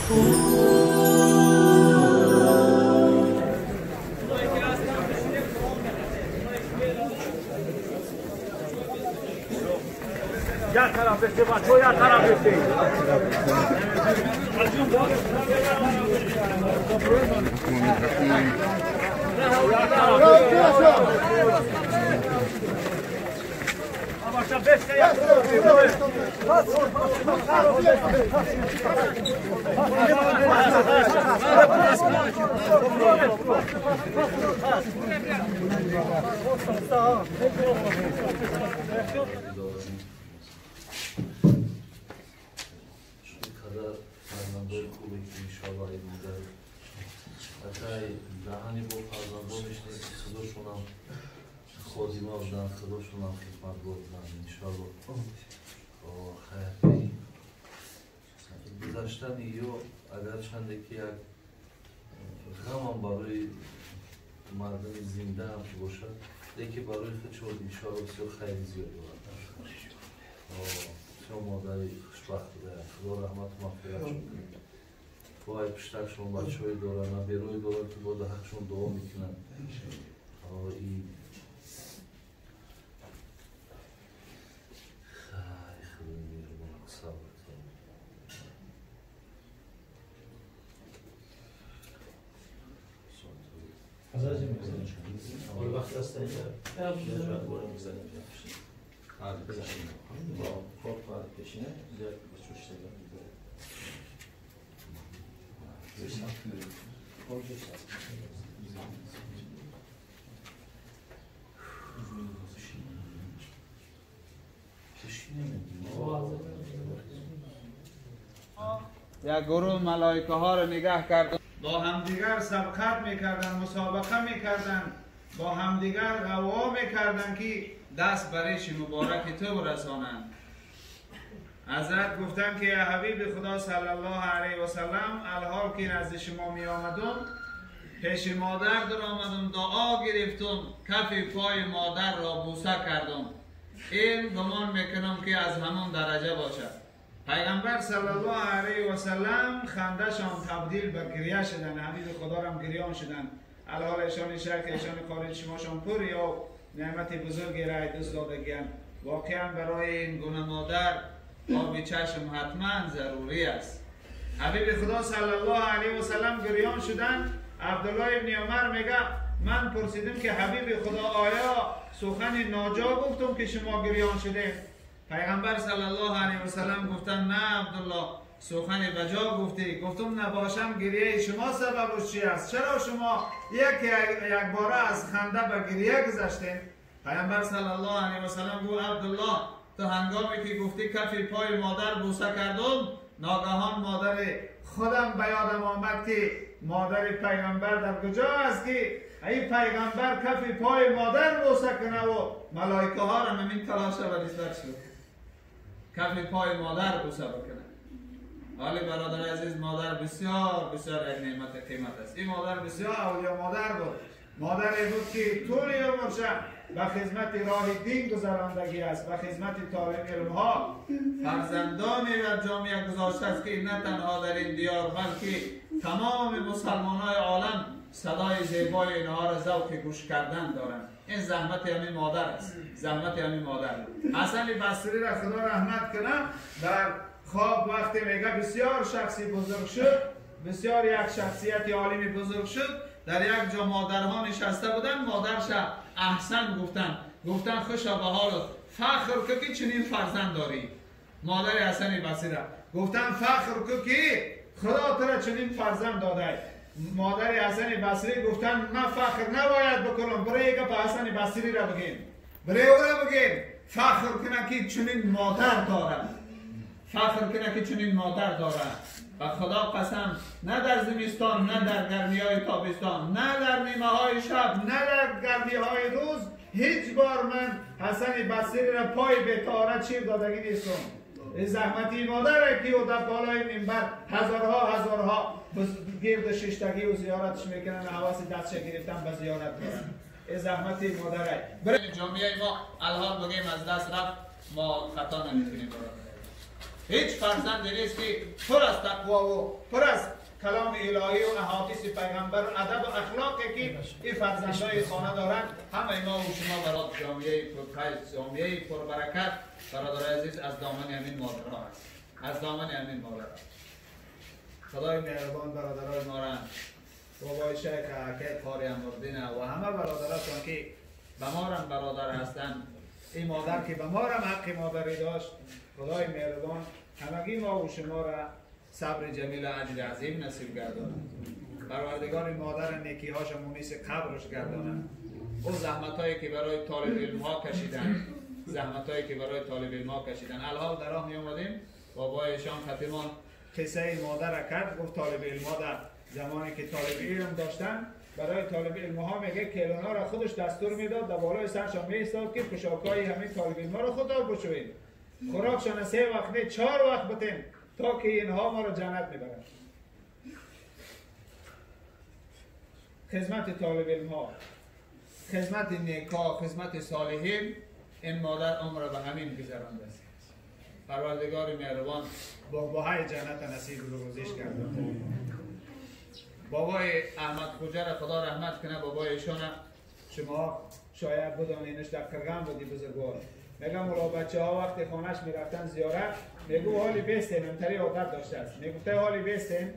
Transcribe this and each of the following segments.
Ya taraf etti, bak, ya taraf etti. Фарзандои хубе ки иншоалло имодар ҳаттай даҳани бо фарзандонеш нест ки худошонам хозима буданд, худошонам хидматгор буданд иншоалло. Хайр, гузаштани ё агарчанде ки як ғамам барои мардуми зинда ҳам ки бошад, лекин барои худшон иншоалло бисёр хайри зиёд дорад. Бисёр модари хушбахт будаянд, худо раҳмату мағфиратшон кунад. Бо пуштакшон бачаҳое доранд, наберое доранд ки бо даҳақшон дуо мекунанд. Худои меҳрубон, сабр. وقت است اینجا میزنیم با کار پیشینه زیاد چوش یک گروه ملائکه ها رو نگاه کرد، با همدیگر سبقت میکردن، مسابقه میکردن، با همدیگر غوا میکردن که دست بریش مبارک تو برسانند. حضرت گفتن که حبیب خدا صلی الله علیه و سلم، الحال که نزد شما می آمدم پیش مادر در آمدم، دعا گرفتم، کف پای مادر را بوسه کردم. این گمان میکنم که از همون درجه باشد. پیغمبر صلی الله علیه و سلم خندهشان تبدیل به گریه شدن، حبیب خدا را هم گریان شدن. الحال ایشان شرک ایشان خارج شماشان پر یا نعمت بزرگی را دست دادگیان. واقعا برای این گونه مادر آب چشم حتما ضروری است. حبیب خدا صلی الله علیه و سلم گریان شدن. عبدالله ابن عمر میگه من پرسیدم که حبیب خدا آیا سخن ناجا گفتم که شما گریان شده؟ پیغمبر صلی الله علیه و سلم گفتن نه عبدالله، سخن بجا گفتی. گفتم نباشم گریه شما سببش چی است؟ چرا شما یک باره از خنده به گریه گذشتین؟ پیغمبر صلی الله علیه و سلم گفت عبدالله، تو هنگامی که گفتی کف پای مادر بوسه کردم، ناگهان مادر خودم به یادم آمد که مادر پیغمبر در کجا است که این پیغمبر کف پای مادر بوسه کنه و ملائکه ها را همین تلاش و نسبت شد کف پای مادر بوسه بکنه. حالی برادر عزیز، مادر بسیار بسیار یک نعمت قیمت است. این مادر بسیار اولیا مادر بود، مادری بود که طول عمرش به خدمت راه دین گذراندگی است، به خدمت طالب علم ها، فرزندانی در جامعه گذاشته است که نه تنها در این دیار بلکه تمام مسلمان های عالم صدای زیبای اینها را ذوق گوش کردن دارند. این زحمت همین مادر است، زحمت همین مادر. حسن بصری را خدا رحمت کنه، در خواب وقتی میگه بسیار شخصی بزرگ شد، بسیار یک شخصیت عالمی بزرگ شد، در یک جا مادرها نشسته بودن، مادرش احسن گفتن، گفتن خوشا به حالت، فخر که چنین فرزند داری. مادر حسن بصری را گفتن فخر که خدا تو را چنین فرزند داده. مادر حسن بصری گفتن من فخر نباید بکنم، برای گپ حسن بصری را بگیم، برای او را بگیم فخر کنه که چنین مادر دارم، فخر کنه که چنین مادر دارم. و خدا قسم نه در زمستان، نه در گرمی های تابستان، نه در نیمه های شب، نه در گرمی های روز، هیچ بار من حسن بصری را پای به طهارت شیر دادگی نیستم. این زحمتی مادره که او در بالای منبر هزارها هزارها گرد ششتگی و زیارتش میکنن و حواس دستش گرفتن به زیارت دارن. این زحمتی مادره. برای جامعه ما الان بگیم از دست رفت، ما خطا نمیکنیم برادر. هیچ فرزندی نیست که پر از تقوا و پر از کلام الهی و احادیث پیغمبر و ادب و اخلاقی که این فرزندای خانه دارند. همه ما و شما برای جامعه پرفیض، جامعه پربرکت، برادرای عزیز، از دامن همین مادرها است، از دامن همین مادرها. خدای مهربان برادرای ما را، بابای شیخ که قاری امردین و همه برادراتون که به ما هم برادر هستند، این مادر که به ما هم حق مادری داشت، خدای مهربان همگی ما و شما را صبر جمیل و اجر عظیم نصیب گرداند. پروردگار مادر نیکی هاش مونیس قبرش گرداند. او زحمت هایی که برای طالب علم ها کشیدن، زحمت هایی که برای طالب علم ها کشیدن. الحال در راه می اومدیم، بابایشان ختیمان قصه مادر را کرد، گفت طالب علم ها در زمانی که طالب علم داشتن، برای طالب علم ها میگه کلونا را خودش دستور میداد، در بالای سرشان می ایستاد که پوشاکای همین طالب علم ها را خود بشویید، خوراکشان 3 وقت نه 4 وقت بتین تا که اینها ما را جنت میبرند. خدمت طالب علم ها، خدمت نیکا، خدمت صالحین، این مادر عمر به همین گذرانده است. پروردگار مهربان باباهای جنت نصیب روزیش کرد. بابای احمد خوجه را خدا رحمت کنه، بابای ایشان شما شاید بدانینش، در قرغم بودی بزرگوار. میگم مولا بچه ها وقتی خانهش میرفتن زیارت، میگو حالی بیستین، امتری عادت داشته است، میگفته حالی بیستین،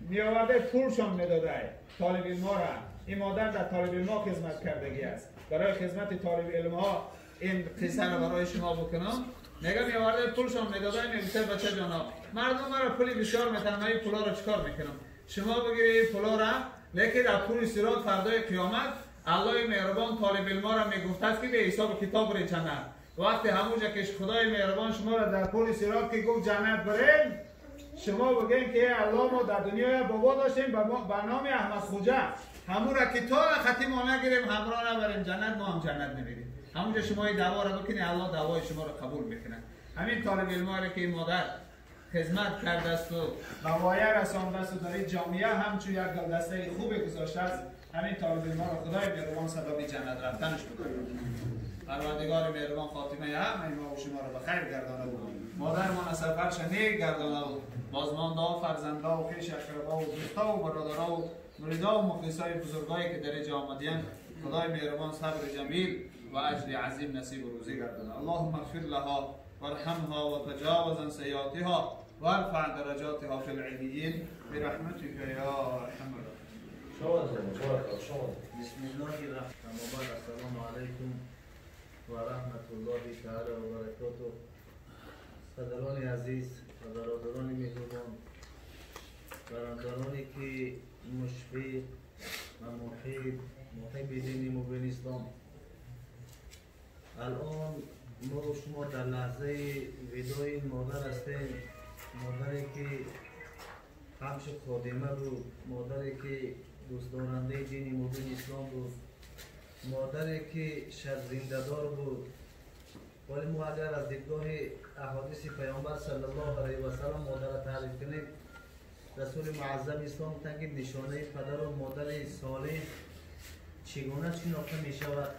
میآورده پولشان میداده طالب علم ها را. این مادر در طالب علم ها خدمت کردگی است، برای خدمت طالب علم ها این قصه را برای شما بکنم. میگم میآورده پولشان میداده، میگفته بچه جانا مردم مرا پولی بسیار میتن، من این پولا را چیکار میکنم؟ شما بگیرید پولا را، لیکن در پول صراط فردای قیامت الله مهربان طالب علم ها را میگفت است که به حساب کتاب برید جنت. وقتی همونجا که خدای مهربان شما را در پول صراط که گفت جنت برین، شما بگین که الله ما در دنیا بابا داشتیم به نام احمد خوجه، همون را که تا خطی ما نگیریم همراه نبریم جنت، ما هم جنت نمیریم. همونجا شما این دعوا را بکنید، الله دعوای شما را قبول میکنه. همین طالب علم ها را که مادر خدمت کرده است و به وایه رسانده است و در این جامعه همچون یک گلدسته خوب گذاشته است، همین طالب علم ها را خدای مهربان سبب جنت رفتنش بکنه. پروردگار مهربان خاتمه همه ما و شما را به خیر گردانه و مادرمان از سفرش نیک گردانه و بازمانده و فرزنده و خویش اقربا و دوستا و برادرها و مریدا و مخلصای بزرگایی که در اینجا آمدین، خدای مهربان صبر جمیل و اجر عظیم نصیب و روزی گردانه. اللهم اغفر لها وارحمها وتجاوز عن سیئاتها وارفع درجاتها في العليين برحمتك يا ارحم الراحمين. بسم الله الرحمن الرحیم. السلام علیکم و رحمت الله تعالی و برکاته. صدران عزیز و برادران مهربان، برادرانی که مشفق و محب دین مبین اسلام، الان ما و شما در لحظه وداع مادر هستیم. مادری که همچون خادمه بود، مادری که دوست دارنده دین مبین اسلام بود، مادری که شب زنده‌دار بود. ولی ما اگر از دیدگاه احادیث پیامبر صلی الله علیه و سلم مادر را تعریف کنیم، رسول معظم اسلام گفتند که نشانه پدر و مادر صالح چگونه شناخته می شود؟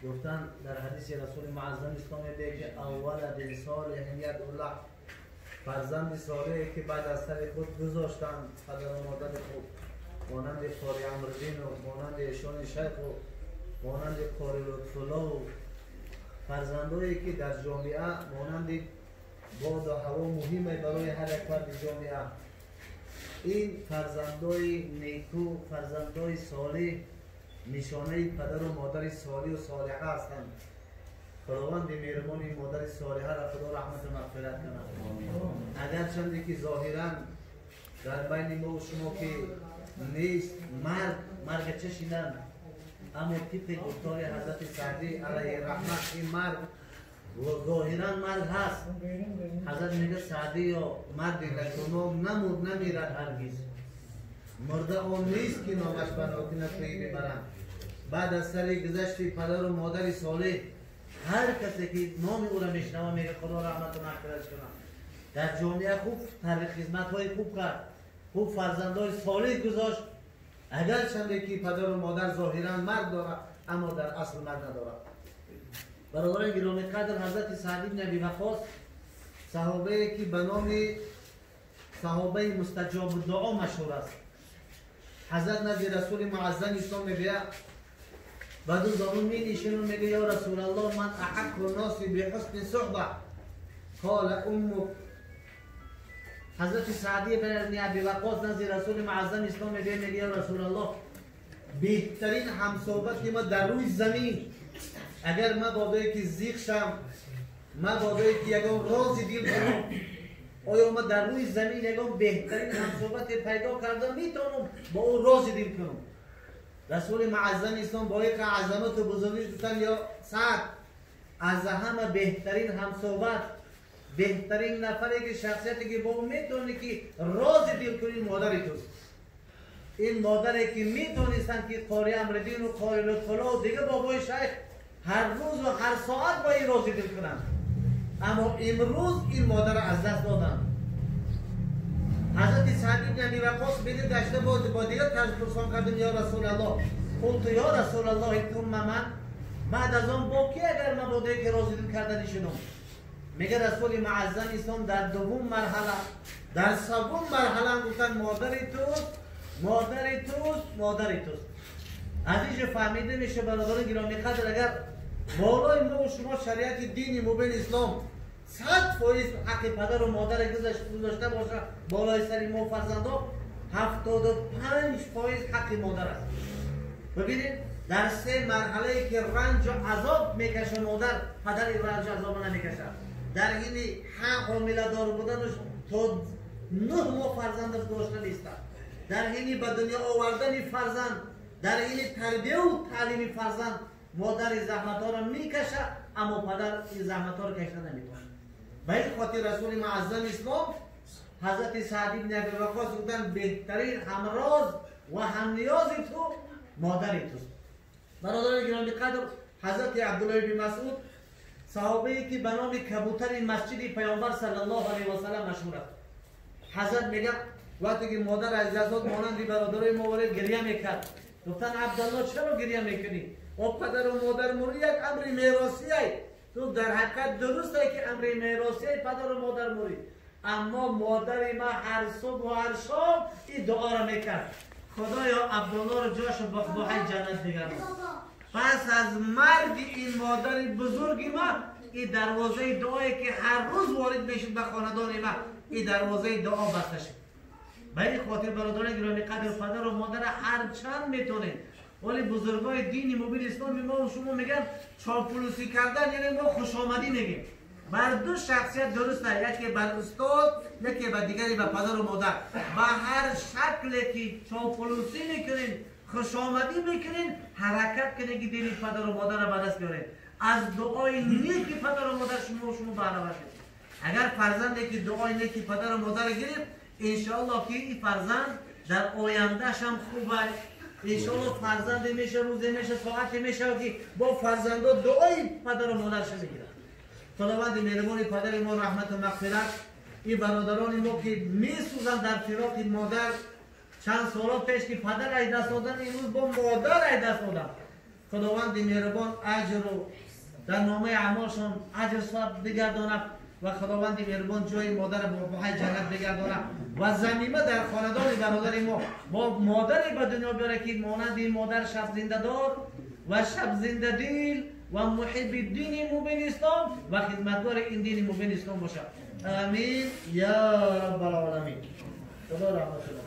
گفتند در حدیث رسول معظم اسلام میگه که اول صالح یدعو له، فرزند صالحی که بعد از سر خود گذاشتند پدر و مادر خود، مانند قاری امردین و مانند ایشان شیخ و مانند قاری لطف‌الله و فرزندایی که در جامعه مانند باد و هوا مهمه برای هر یک فرد جامعه. این فرزندای نیکو، فرزندای صالح، نشانه پدر و مادر صالح و صالحه هستند. خداوند مهربان این مادر صالحه را خدا رحمت و مغفرت کند. اگر چندی که ظاهرا در بین ما و شما که نیست مرگ چشیدن، اما طبق گفتار حضرت سعدی علیه رحمت این مرگ و ظاهرا مرگ هست. حضرت میگه سعدی یا مرد نکنم نمرد نمیرد هرگز، مرده آن نیست که نامش بنا کند پی ببرند. بعد از سر گذشت پدر و مادر صالح، هر کسی که نام او را میشنوه میگه خدا رحمت و مغفرت کنه. در جامعه خوب خدمت های خوب کرد، خوب فرزندای صالح گذاشت. اگر چنده که پدر و مادر ظاهرا مرد داره اما در اصل مرد نداره. برادران گرامی قدر، حضرت سعد بن ابی وقاص صحابه که به نام صحابه مستجاب الدعا مشهور است. حضرت نزد رسول معظم اسلام میگه، بعد از اون می نشینه میگه یا رسول الله من احق الناس بحسن صحبه؟ قال امك. حضرت سعدی بن ابی وقاص نزد رسول معظم اسلام میگه، میگه یا رسول الله بهترین همصحبت ما در روی زمین، اگر ما بابایی که زیغ شم، ما بابایی که یگان راز دل کنم، آیا ما در روی زمین یگان بهترین همصحبت پیدا کرده میتونم با او راز دل کنم؟ رسول معظم اسلام با یک عظمت و بزرگی گفتن یا سعد، از همه بهترین همصحبت، بهترین نفری که شخصیتی که با او میتونی که راز دل کنی مادر توست. این مادری که میتونستن که قاری امردین و قاری لطفالله و دیگه بابای شیخ هر روز و هر ساعت با این راز دل کنن، اما امروز این مادر از دست دادن. حضرت سعد بن ابی وقاص میده گشته با دیگر طرز پرسان کردن یا رسول الله، قلت یا رسول الله ثم من، بعد از آن با کی اگر من با دیگه راز دل کردن شدم؟ میگه رسول معظم اسلام در دوم مرحله، در سوم مرحله گفتن مادر توست، مادر توست، مادر توست. از اینجا فهمیده میشه برادران گرامی قدر، اگر بالای ما و شما شریعت دین مبین اسلام 100% حق پدر و مادر گذاشته باشه بالای سر ما فرزندا، 75% حق مادر است. ببینید در سه مرحله که رنج و عذاب میکشه مادر، پدر این رنج و عذاب نمیکشه. در حین حامله دار بودنش تا 9 ماه فرزندش گذاشته نیست، در حین به دنیا آوردن فرزند، در حین تربیه و تعلیم فرزند مادر زحمت ها را میکشه، اما پدر این زحمت ها را کشیده نمیتونه. به این خاطر رسول معظم اسلام حضرت سعد بن ابی وقاص گفتن بهترین همراز و همنیاز تو مادر توست. برادران گرامی قدر، حضرت عبدالله بن مسعود صحابه‌ای که به نام کبوتر مسجد پیامبر صلی الله علیه و سلم مشهور است. حضرت میگه وقتی که مادر از دست داد مانند برادرای ما وارد گریه میکرد. گفتن عبدالله چرا گریه میکنی؟ او پدر و مادر مری یک امر میراثی است. تو در حقیقت درست است که امر میراثی پدر و مادر مری، اما مادر ما هر صبح و هر شام این دعا را میکرد، خدایا عبدالله رو جاش با جنت بگردان. پس از مرگ این مادر بزرگ ما، این دروازه دعایی که هر روز وارد میشد به خاندان ما، این دروازه دعا بسته شد. به این خاطر برادران گرامی قدر، پدر و مادر هر چند میتونید، ولی بزرگای دین مبین اسلام ما و شما میگن چاپلوسی کردن یعنی ما خوش آمدی میگیم. بر دو شخصیت درست نه، یکی بر استاد، یکی بر دیگری بر پدر و مادر. به هر شکلی که چاپلوسی میکنین، خوش آمدی میکنین، حرکت کنین که دل پدر و مادر را به دست بیارین. از دعای نیک پدر و مادر شما و شما بهره مند. اگر فرزندی که دعای نیک پدر و مادر گرفت، انشاءالله که این فرزند در آیندهش هم خوبه. انشاءالله فرزند میشه، روزی میشه، ساعتی میشه که با فرزندا دعای پدر و مادرش میگیره. خداوند مهربان پدر ما رحمت و مغفرت، این برادران ما که میسوزن در فراق مادر، چند سال پیش که پدر از دست دادن، امروز با مادر از دست دادن. خداوند مهربان اجر و در نامه اعمالشان اجر ثواب بگرداند و خداوند مهربان جای مادر با بهای جنت بگرداند و زمینه در خاندان برادر ما با مادری به دنیا بیاره که مانند این مادر شب زنده دار و شب زنده دل و محب دین مبین اسلام و خدمتگار این دین مبین اسلام باشد. آمین یا رب العالمین. خدا رحمت کنه.